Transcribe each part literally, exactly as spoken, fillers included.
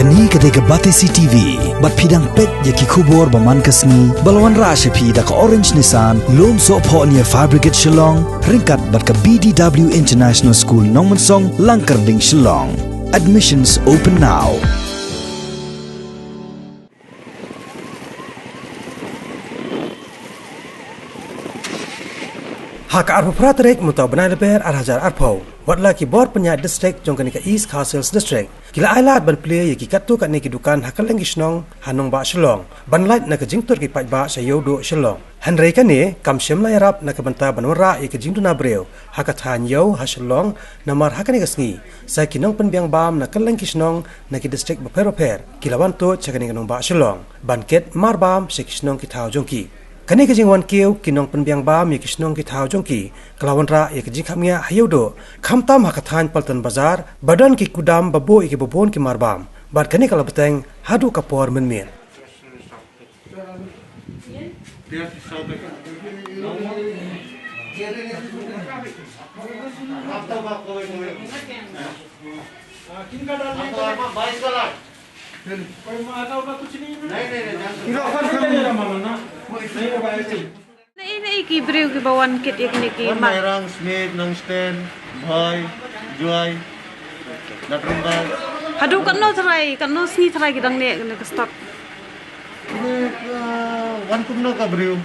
Kane ka dei ka Batesi T V, bad phi dang peit ïa ki khubor ba man ka sngi, ba la wanrah sha phi da ka Orange Nissan, Lumsohphoh near Fire Brigade Shillong, ryngkat bad ka B D W International School Nongmensong, Langkyrding, Shillong. Admissions open now. Ha ka arphew phra tarik mynta u bnai Lber ar hajar arphew, wat la ki bor pynïaid district jong kane ka East Khasi Hills District ki la ailad ban plie ïa ki katto katne ki dukan ha kylleng ki shnong ha nongbah Shillong ban lait na ka jingtur ki paidbah sha Ïewduh Shillong. Hynrei kane kam shym la ïarap na ka bynta ban wanrah ïa ka jingduna briew ha ka thaiñ Ïew ha Shillong, namar ha kane ka sngi sa ki nongpynbiang bam na kylleng ki shnong na ki district bapher bapher ki la wan tuid sha kane ka nongbah Shillong ban kit marbam sha ki shnong ki thaw jong ki. Kane ka jingwan kiew ki nongpynbiang bam ïa ki shnong ki thaw jong ki ka la wanrah ïa ka jingkhapngiah ha Ïewduh, khamtam ha ka thaiñ Paltan Bazar ba don ki kudam ba buh ïa kiba bun ki marbam. Bad kane ka la bteng haduh ka por mynmiet. Naei naei ki briew kiba wan kit ïa kine ki Wan mar. Mairang, Smith, Nongsten, Bhoi, Jowai, Natrumbai. Haduh katno trai, katno sngi trai ki dang neh kane ka stock? Kine, uh, wan kumno ka briew.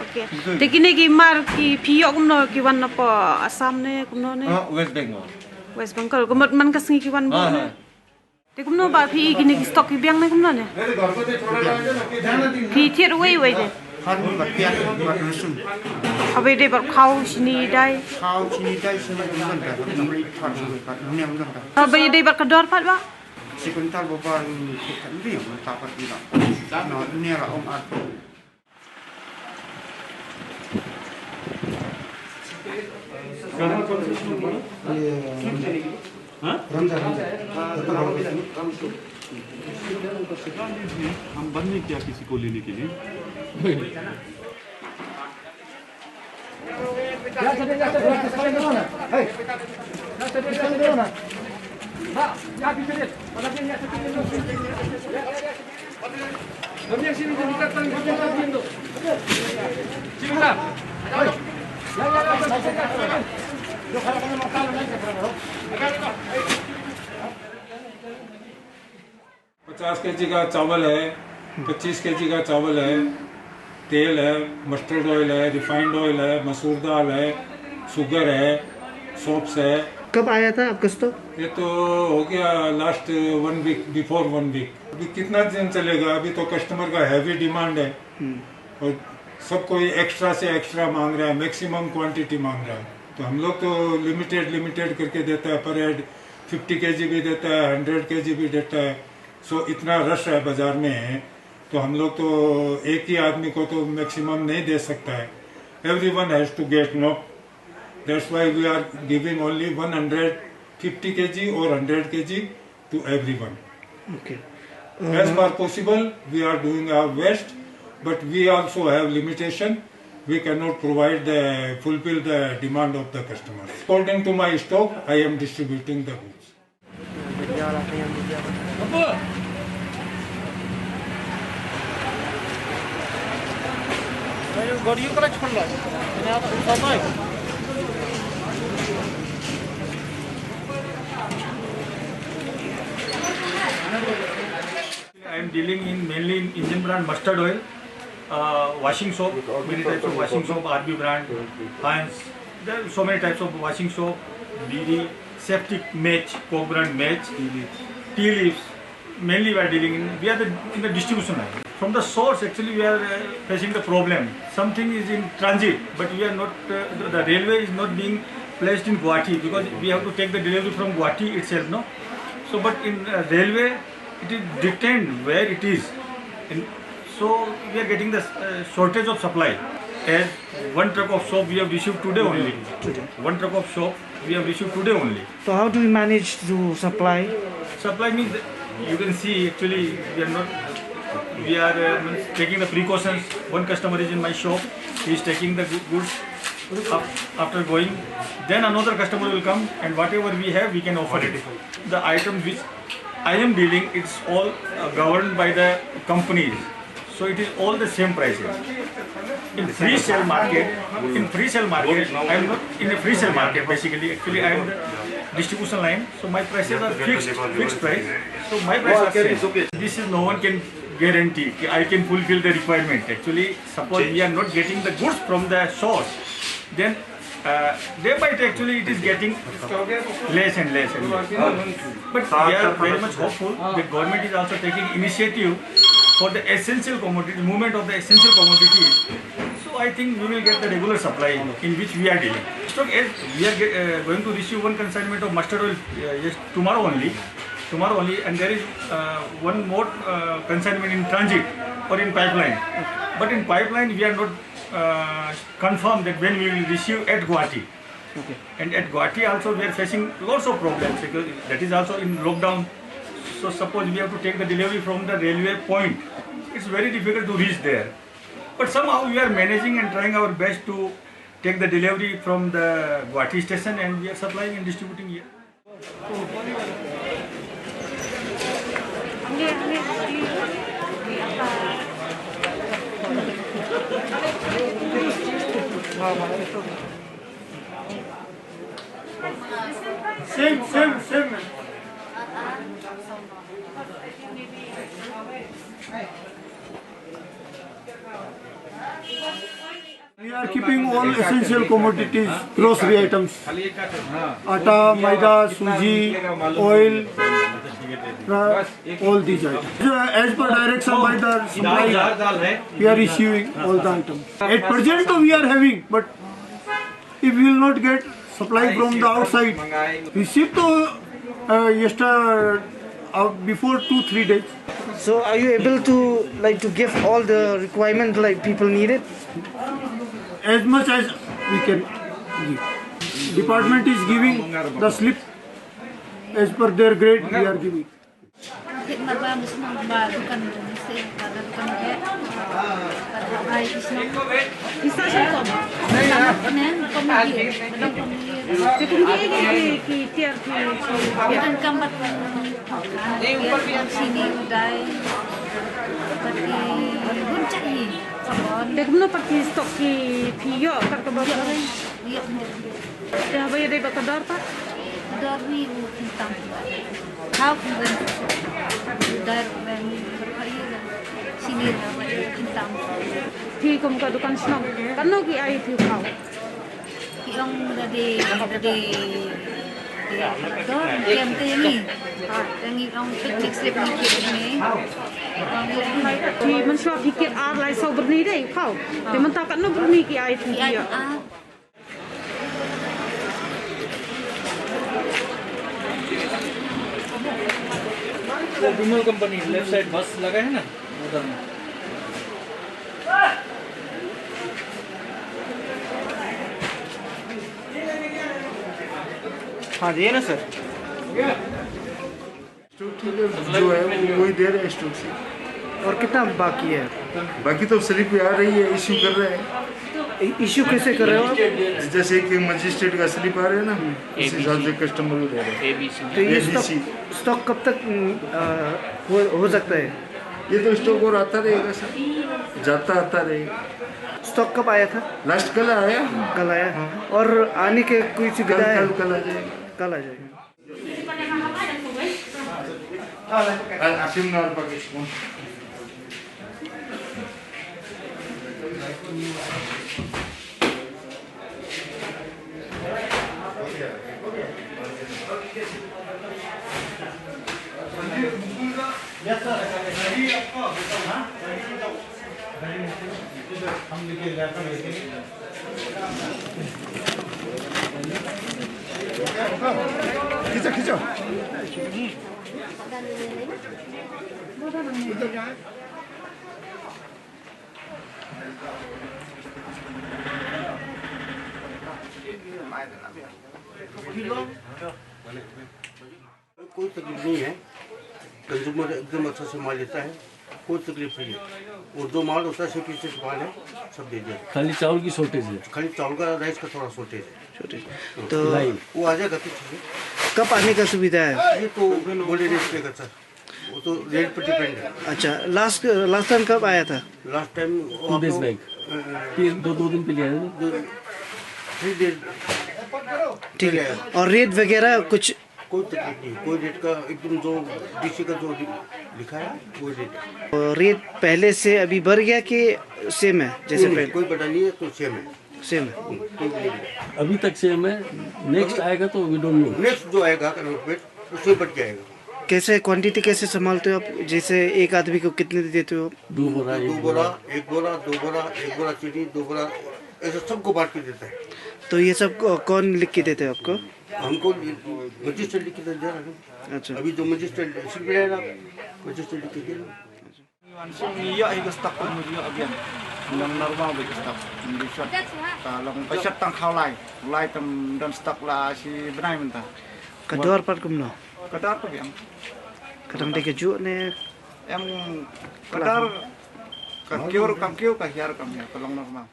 Okay. Betul. Te kine ki mar ki phi ïoh kumno, ki wan na po Assam ne kumno ne? Ah, West Bengal. West Bengal. Kumno man ka sngi ki wan Ah, buh ne? Ah. Te kumno ba phi i kine ki stock ki biang ne kumno ne? Phi thied uwei uwei de? Khan bad piat bad lhusum. Haba ïadei bad khaw shini dai? Khaw shini dai shini ym don ta, ym don ta, ym don ta. Haba ïadei bad ka dor pat ba? Shi kwintal ba bar ngi thied kan ri mynta pat ngi la. No, ne la ong ar. हाँ? हम बंद नहीं किया किसी को लेने के लिए। पचास केजी का चावल है, पच्चीस केजी का चावल है, तेल है, मस्टर्ड ऑयल है, रिफाइंड ऑयल है, मसूर दाल है, शुगर है, सोप्स है। कब आया था आपका स्टॉक? ये तो हो गया last one week, before one week. अभी कितना दिन चलेगा? अभी तो कस्टमर का हैवी डिमांड है। हम्म। और सब कोई एक्स्ट्रा से एक्स्ट्रा मांग रहा है, मैक्सिमम क्वांटिटी मांग रहा है। तो हम लोग तो लिमिटेड, लिमिटेड करके देता है, पर हेड फिफ्टी केजी भी देता है, हंड्रेड केजी भी देता है। सो इतना रश है बाजार में, तो हम लोग तो एक ही आदमी को तो मैक्सिमम नहीं दे सकता है। Everyone has to get, no? That's why we are giving only one hundred fifty kg or hundred kg to everyone. Okay. As per possible, we are doing our best, but we also have limitation. We cannot provide the, fulfill the demand of the customers. According to my stock, I am distributing the goods. I am dealing in mainly in Indian brand mustard oil, uh, washing soap, many types of washing soap, R B brand, Heinz. There are so many types of washing soap, B D, septic match, Coke brand match, tea leaves. Mainly we are dealing in, we are the, in the distribution line. From the source, actually, we are uh, facing the problem. Something is in transit, but we are not, uh, the, the railway is not being placed in Guwahati because we have to take the delivery from Guwahati itself, no? So, but in uh, railway, it is detained where it is. And so we are getting the uh, shortage of supply. As one truck of soap we have received today only. Today. One truck of soap we have received today only. So how do we manage to supply? Supply means that you can see actually we are not, we are uh, means taking the precautions. One customer is in my shop, he is taking the goo- goods up, after going. Then another customer will come and whatever we have we can offer it. The items which I am dealing, it's all uh, governed by the companies. So it is all the same prices. In free sale market, in free sale market, I am not in a free sale market basically. Actually, I am the distribution line. So my prices are fixed, fixed price. So my prices are same. This is no one can guarantee that I can fulfill the requirement. Actually, suppose we are not getting the goods from the source, then uh, day by day actually it is getting less and less and less. But we are very much hopeful that government is also taking initiative for the essential commodities, movement of the essential commodities. So I think we will get the regular supply in which we are dealing. So as we are ge- uh, going to receive one consignment of mustard oil uh, yes, tomorrow only, tomorrow only, and there is uh, one more uh, consignment in transit or in pipeline. But in pipeline we are not uh, confirmed that when we will receive at Guwahati. Okay. And at Guwahati also we are facing lots of problems because that is also in lockdown. So suppose we have to take the delivery from the railway point, it's very difficult to reach there. But somehow we are managing and trying our best to take the delivery from the Guwahati station and we are supplying and distributing here. Same, same, same. We are keeping all essential commodities, grocery items, atta, maida, suji, oil, ra- all these items. As per direction by the supply, we are issuing all the items. At present, though, we are having, but if we will not get supply from the outside, we shift to uh, yesterday, uh, before two three days. So are you able to, like, to give all the requirement, like, people need it? As much as we can give. Department is giving the slip as per their grade. We are giving. Khit na ba ngi sngewbha ba dukan ngi se ka dukan ke. Ai ki sngewbha. Ki sngewbha sngewbha. Ne ko ma ki. Te kum ki ki ki tiar ki ki. Kan kam bat. Sini u dai. Bat ki bun chak hi. Sabon. Te kumno pat ki stock ki phi ïoh kat ka ba. Ïoh. Te haba ïadei bad ka dor pat? Dor hi u khyntang. Khaw ki wen. Dor wen. Sini na wen khyntang. Phi kum ka dukan shnong, katno ki ai phi u khaw? Ki ong da de, da de, de dor kem te ni. Te ngi ong picnic slip ni ki ni. Phi mynshuwa phi kit ar lai saw byrni de u khaw. Te mynta katno byrni ki ai phi? Ki ai ïa ar. वो विमल company, left side बस लगा है ना, उधर में। हाँ जी, ये ना सर। स्टॉक जो है वो वही दे रहे हैं स्टॉक से। और कितना बाकी है? बाकी तो स्लिप आ रही है, इशू कर रहे हैं। इ-, इशू कैसे कर रहे हो आप? जैसे कि मजिस्ट्रेट का स्लिप आ रहा है ना, उस हिसाब से कस्टमर को दे रहे हैं। तो ये स्टॉक, एबीसी। स्टॉक कब तक, उम, अ, हो, हो सकता है? ये तो स्टॉक और आता रहेगा सर, जाता आता रहेगा। स्टॉक कब आया था? लास्ट कल आया। कल आया? हाँ। और आने के कोई सुविधा कल, है? कल, कल आ जाएगा। कल आ जाएगा। खींचो, खींचो। कोई तकलीफ नहीं है, कंज्यूमर एकदम अच्छा से माल लेता है, कोई तकलीफ नहीं है। और जो माल होता है, सफिशिएंट माल है, सब दे दिया। खाली चावल की शॉर्टेज है? खाली चावल का, राइस का थोड़ा शॉर्टेज है। शॉर्टेज। तो लाइन। वो आ जाएगा पीछे से। कब आने का सुविधा है? ये तो बोले नहीं चलेगा सर। वो तो रेट पर डिपेंड है। अच्छा, लास्ट लास्ट टाइम कब आया था? Last time two days back. तीन दो दो दिन पहले आया था। Three days. ठीक है। और रेट वगैरह कुछ? कोई तकलीफ नहीं, कोई रेट का एकदम जो डीसी का जो लिखा है वो रेट है। और रेट पहले से अभी बढ़ गया कि सेम है जैसे नहीं, पहले? कोई बड़ा नहीं है, तो सेम है। सेम है। कोई भी नहीं है। अभी तक सेम है। नेक्स्ट आएगा तो वी डोंट नो। नेक्स्ट जो आएगा कलर पे, उसमें बढ़ जाएगा। कैसे क्वांटिटी कैसे संभालते हो आप? जैसे एक आदमी को कितने देते हो? दो बोरा, दो एक बोरा, बोरा। एक बोरा, दो बोरा, एक बोरा चीनी, दो बोरा, ऐसा सबको बांट के देता है। तो ये सब को- कौन लिख के देते हैं आपको? हमको मजिस्ट्रेट लिख के दे रहा है। अच्छा। अभी जो मजिस्ट्रेट सिर्फ रहेगा, मजिस्ट्रेट लिख के दे रहा है। Wan sing ïa hi ka stok pun ïa biang. Nang normal ba ka stok. Di shot. Ta long ka shot tang khaw lai. Lai tam don stok la shi bnai mynta. Ka dor pat kumno? Ka dor ka biang. Ka dang dei ka juh ne? Em ka dor ka kiew kam kiew ka hiar kam hiar ka long normal.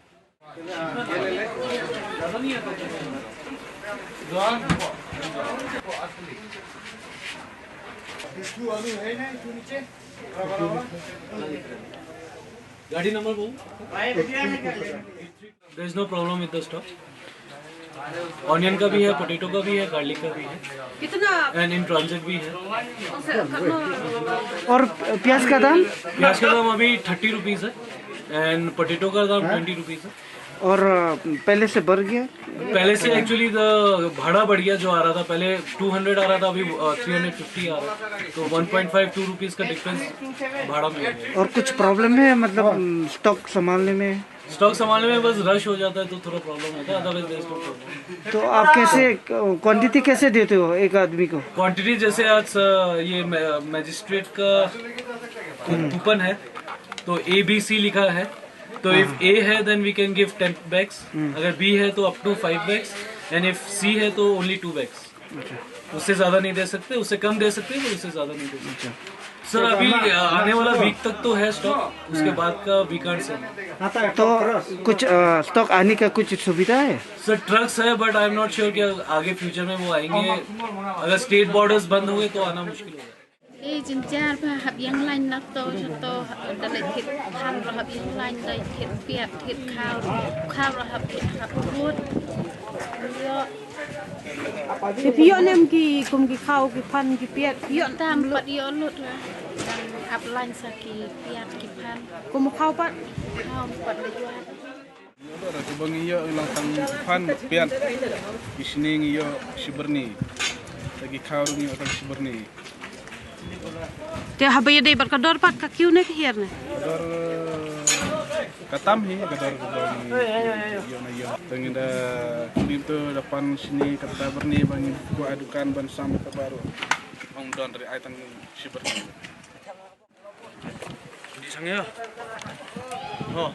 गाड़ी नंबर बोल। There is no problem with the stock. Onion का भी है, पोटैटो का भी है, गार्लिक का भी है। कितना? एंड इन ट्रांजिट भी है। और प्याज का दाम? प्याज का दाम अभी थर्टी रुपीज है एंड पोटैटो का दाम ट्वेंटी रुपीज है। और अ, पहले से बढ़ गया? पहले से एक्चुअली भाड़ा बढ़ गया, जो आ रहा था पहले टू हंड्रेड आ रहा था, अभी थ्री हंड्रेड फिफ्टी आ रहा है, तो one point five two rupees का डिफरेंस भाड़ा में है। और कुछ प्रॉब्लम है, मतलब स्टॉक संभालने में? स्टॉक संभालने में बस रश हो जाता है तो थोड़ा प्रॉब्लम होता है, otherwise there is no problem. तो आप कैसे, क्वांटिटी कैसे देते हो एक आदमी को? क्वांटिटी जैसे आज अ, ये मजिस्ट्रेट का कूपन है, तो ए बी सी लिखा है, तो इफ ए है then we can give ten bags, अगर बी है तो up to five bags, and if C है तो ओनली टू बैग्स। उससे ज्यादा नहीं दे सकते, उससे कम दे सकते हैं, पर उससे ज्यादा नहीं दे सकते। सर, अभी अ, आने वाला वीक तक तो है स्टॉक, उसके बाद का वी कांट से। तो कुछ अ, स्टॉक आने का कुछ सुविधा है? सर, ट्रक्स है, but I am not sure कि आगे फ्यूचर में वो आएंगे। अगर स्टेट बॉर्डर्स बंद हुए तो आना मुश्किल होगा। Ei, jynjar ba hap ïeng lain na to, sha to, da leit thied phan ruh hap ïeng lain, da thied piat, thied khaw, khaw ruh hap, hap rut. Ïoh. Te phi ïoh ne em ki, kum ki khaw, ki phan, ki piat, phi ïoh tam pat ïoh lut ruh. Dang hap lain sa ki piat, ki phan. Kum khaw pat? Khaw pat da ïoh. Ïoh da, da kaba ngi ïoh, ngi long tang phan, piat. Ki shini ngi ïoh shi byrni. Da ki khaw ruh ngi ïoh tang shi byrni. Te haba ïadei bad ka dor pat, ka kiew ne ka hiar ne? Ka dor, ka tam hi, ka dor kaba ngi ïoh na ïoh. Te ngi da kiew to da pan shini kata byrni ba ngi buh ha dukan ban sam kata baroh. Ong don ri ai tang shi byrni. Di sang ïa. Oh.